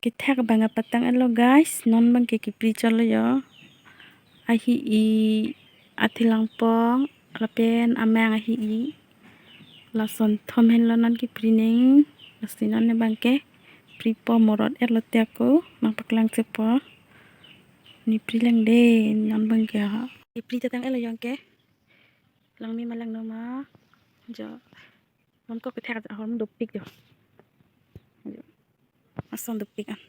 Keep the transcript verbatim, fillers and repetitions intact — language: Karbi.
Kethak abang patang-etlo guys, non abangke kepri chotlo jo. Ahi-i, athi langpong lapen amang ahi-i. Lason thom henlo non kepri ning. Lasi non ne abangke pripo, morot-etlo te ako, nangpaklang chepo. Ne pri lang de, non abangke ha. Kepri tatang-etlo jo ke. Langme ma langno ma. Jo. Non ko kethak ahormu dopik jo. Jo. Ason dopik an.